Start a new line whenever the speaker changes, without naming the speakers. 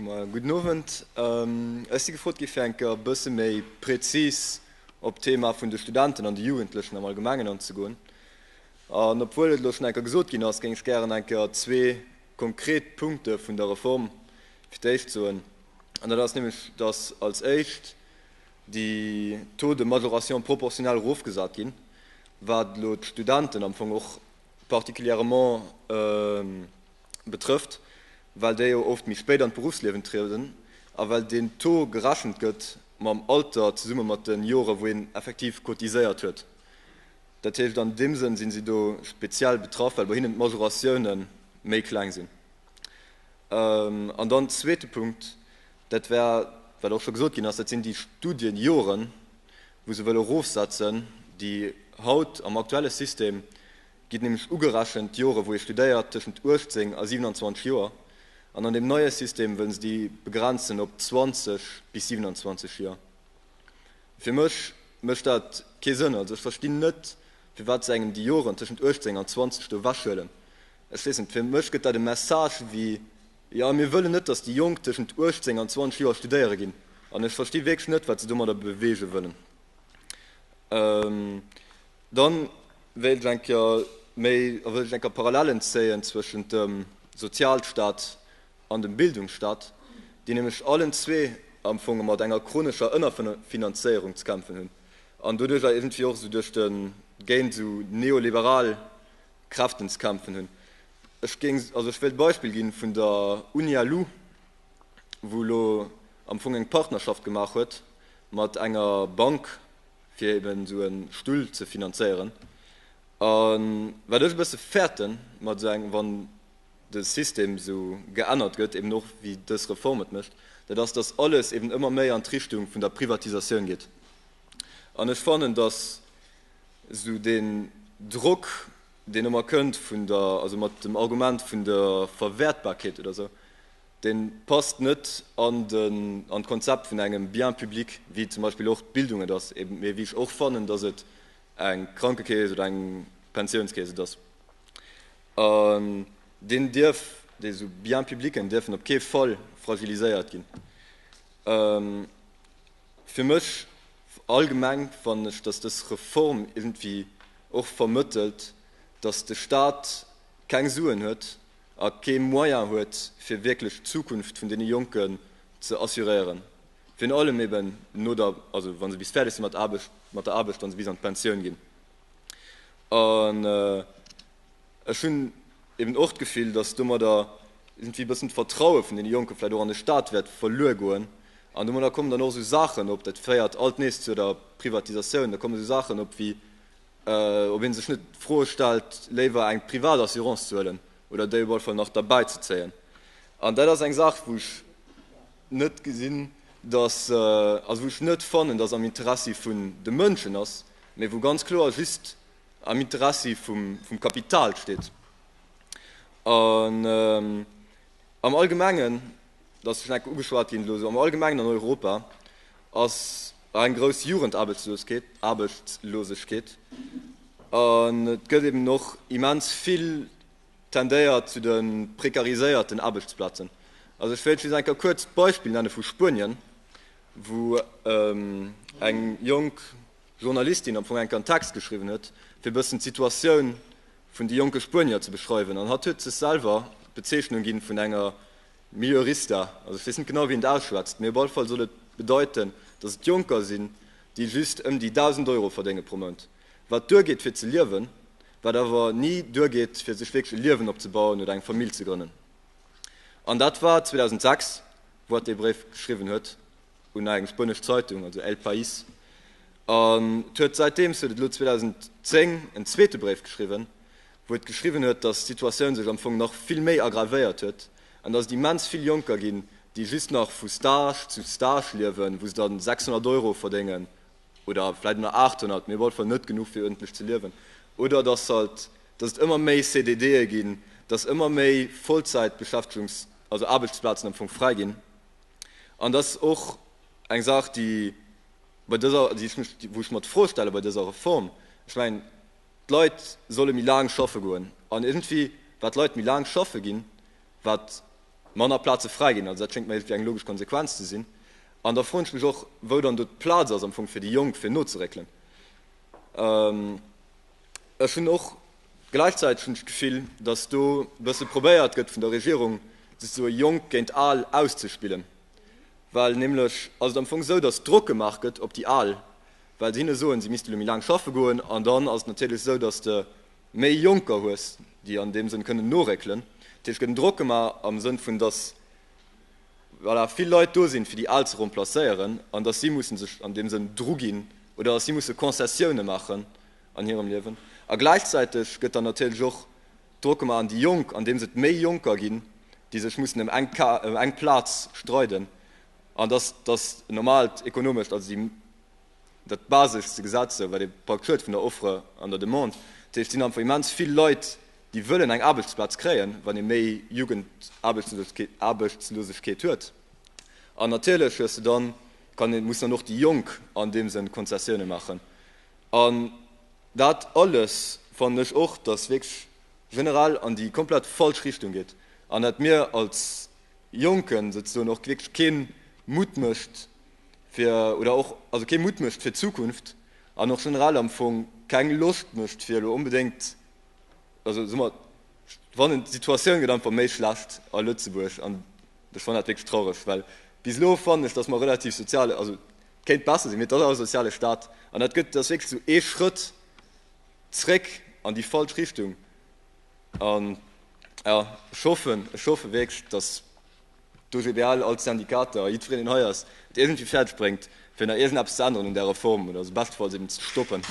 Gudden Owend. Ech si gefrot gi fir eng Kéier e bësse méi prezis op d'Thema vun de Studenten an de Jugendlechen am Allgemengen anzegoen. An obwuel et elo schonn eng Kéier gesot ginn ass, géing ech gären eng Kéier zwee konkret Punkte vun der Reform fir d'éischt soen. An dat ass nämlech, dass als éischt déi Taux de majoration proportionnelle erofgesat ginn, wat elo d'Studenten am Fong och particulièrement betrëfft, well déi jo oft méi spéit an d'Beruffsliewen trieden a well deen Taux gerechent gëtt mam Alter zesumme mat de Jore wou een effektiv cotiséiert huet. Dat heescht, an deem Sënn sinn si do speziell betraff, well bei hinnen d'Majoratioune méi kleng sinn. An dann zweete Punkt, dat wär, wat och scho gesot ginn ass, dat sinn déi Studienjoren, wou se wëlle erofsetzen, déi haut am aktuelle System ginn nämlech ugerechent d'Jore wou ee studéiert tëschent 18 a 27 Joer, an an deem neie System wëllen se déi begrenzen op 20 bis 27 Joer. Fir mech mécht dat kee Sënn. Also ech verstinn net, firwat se engem déi Joren tëschent 18 an 20 do ewechhuelen. Ech weess net, fir mech gëtt dat e Message wéi, jo mir wëllen net, datt déi Jonk tëschent 18 an 20 Joer studéiere ginn. An ech versti wierklech net, wat se domadder beweege wëllen. Dann wéilt ech eng Kéier méi, wëll ech eng Kéier Parallellen zéien zwëschent dem Sozialstaat an dem Bildungsstaat, déi nämlech allen zwee am Fong mat enger chronescher Ënnerfinanzéierung ze kämpfen hunn an doduercher iergendwéi och esou duerch de géint esou neoliberal Kräften ze kämpfen hunn. Ech géing, also ech wéilt e Beispill ginn vun der UniLu, wou elo am Fong eng Partnerschaft gemaach huet mat enger Bank, fir eben esou e Stull ze finanzéieren. A wat ech e bësse fäerten, mat esou engem, wann de System esou geännert gëtt, eben och wéi dës Reform et mécht, dat ass, dass alles eben ëmmer méi an d'Richtung vun der Privatisatioun geet. An ech fannen, dass esou deen Drock, deen ëmmer kënnt vun der, also mat dem Argument vun der Verwäertbarkeet oder esou, dee passt net an den, an d'Konzept vun engem Bien public, wéi zum Beispill och d'Bildung et ass, eben, mee wéi ech och fannen, dass et eng Krankekeess oder eng Pensiounskeess et ass. An deen dierf, déi esou Biens publics dierfen op kee Fall fragiliséiert ginn. Fir mech allgemeng fannen ech, dass dës Reform iergendwéi och vermëttelt, dass de Staat keng Suen huet a kee Moyen huet, fir wierklech d'Zukunft vun deene Jonken ze assuréieren, virun allem eben no der, also wa se bis fäerdeg si mat Aarbecht, mat der Aarbecht, wa se bis an d'Pensioun ginn. An ech hunn eben och d'Gefill, dass domadder iergendwéi e bëssen d'Vertraue vun deene Jonke vläicht och an de Staat wäert verluer goen. An domadder kommen dann och esou Saachen op, dat féiert alt nees zu der Privatisatioun, da kommen esou Saachen op wéi, ob ee sech net d'Fro stellt, léiwer eng privat Assurance ze huelen oder déi op alle Fall nach derbäi ze zéien. An dat ass eng Saach, wou ech net gesinn, dass, also wou ech net fannen, dass am Interessi vun de Mënschen ass, mee wou ganz kloer just am Interessi vum Kapital steet. An am Allgemengen, dat ass schonn enk ugeschwat ginn elo, esou am Allgemengen an Europa ass eng grouss Jugendaarbechtsloskeet, Aarbechtslosegkeet. An et gëtt eben och immens vill tendéiert zu de prekariséierten Aarbechtsplazen. Also ech wéilt just eng Kéier kuerz d'Beispill nenne vu Spuenien, wou eng jonk Journalistin am Fong eng Kéier en Text geschriwwen huet, fir e bëssen d'Situatioun vun de jonke Spuenier ze beschreiwen. An hatt huet sech selwer d'Bezeechnung ginn vun enger Mileurista, also ech weess net genau wéi een et ausschwätzt, mee op alle Fall soll et bedeiten, datt et Jonker sinn, déi just ëm déi 1.000 Euro verdénge pro Mount, wat duergeet fir ze liewen, wat awer ni duergeet fir sech wierklech e Liewen opzebauen oder eng Famill ze grënnen. An dat war 2006, wou hatt dee Bréif geschriwwen huet un eng spuenesch Zeitung, also El País. An et huet säitdeems huet et elo 2010 en zweete Bréif geschriwwen, wou et geschriwwen huet, datt d'Situatioun sech am Fong nach vill méi aggravéiert huet an datt et immens vill Jonker ginn, déi just nach vu Stage zu Stage liewen, wou se dann 600 Euro verdéngen oder vläicht nach 800, mee op alle Fall net genuch fir uerdentlech ze liewen, oder datt halt, datt et ëmmer méi CDDe ginn, datt ëmmer méi Vollzäitbeschäftegungs-, also Aarbechtsplazen am Fong fräi ginn. An dat ass och eng Saach, déi bei dëser, déi ech mech, wou ech mer d'Fro stelle bei dëser Reform, ech mengen, D'Leit solle méi laang schaffe goen. An iergendwéi, wat d'Leit méi laang schaffe ginn, wat. manner Plaze fräi ginn. Also dat schéngt mer iergendwéi eng logesch Konsequenz ze sinn. An da froen ech mech och, wou dann do d'Plaz ass am Fong fir déi Jonk, fir nozeréckelen. Ech hunn och gläichzäiteg hunn ech d'Gefill, datt do e bësse probéiert gëtt vun der Regierung, souzesoe Jonk géint Al auszespillen. Well nämlech ass et am Fong esou, datt Drock gemaach gëtt op déi Al, well se hinne soen, si misste elo méi laang schaffe goen. An dann ass et natierlech esou, datt s de méi Jonker hues, déi an deem Sënn kënnen noréckelen. Dat heescht, et gëtt en Drock gemaach am Sënn vun, datt voilà, vill Leit do sinn, fir déi Al ze remplacéieren an datt si mussen sech an deem Sënn druginn oder datt si musse Concessioune maachen an hirem Liewen. A gläichzäiteg gëtt dann natierlech och Drock gemaach an déi Jonk, andeems et méi Jonker ginn, déi sech mussen ëm eng ëm eng Plaz streiden. An datt datt normaalt ekonomescht, also déi, dat baseschste Gesetz, esou wat ee praktesch huet vun der Offre an der Demande, dat heescht, et sinn einfach immens vill Leit, déi wëllen eng Aarbechtsplaz kréien, wann ee méi Jugendaarbechtslosegkeet huet. An natierlech hues de dann, kann een, mussen dann och déi Jonk an deem Sënn Konzessioune maachen. An dat alles fannen ech och, datt wierklech generell an déi komplett falsch Richtung geet an dat mir als Jonken souzesoen och wierklech kee Mutt mécht fir, oder och, also kee Mutt mécht fir d'Zukunft an och generell am Fong keng Loscht mécht fir elo onbedéngt, also soe mer, fannen d'Situatioun gëtt einfach méi schlecht a Lëtzebuerg an ech fannen dat wierklech traureg, well bis elo fannen ech, datt mer relativ sozial, also et kéint besser sinn, mee et ass awer e soziale Staat an dat gëtt, dat ass wierklech esou ee Schrëtt zréck an déi falsch Richtung an jo, ech hoffen, ech hoffe wierklech, datt d'OGBL, all d'Syndikater, jiddwereen deen hei ass, et iergendwéi fäerdeg bréngt fir nach iergendeppes ze änneren un där Reform oder se beschtefalls eben ze stoppen.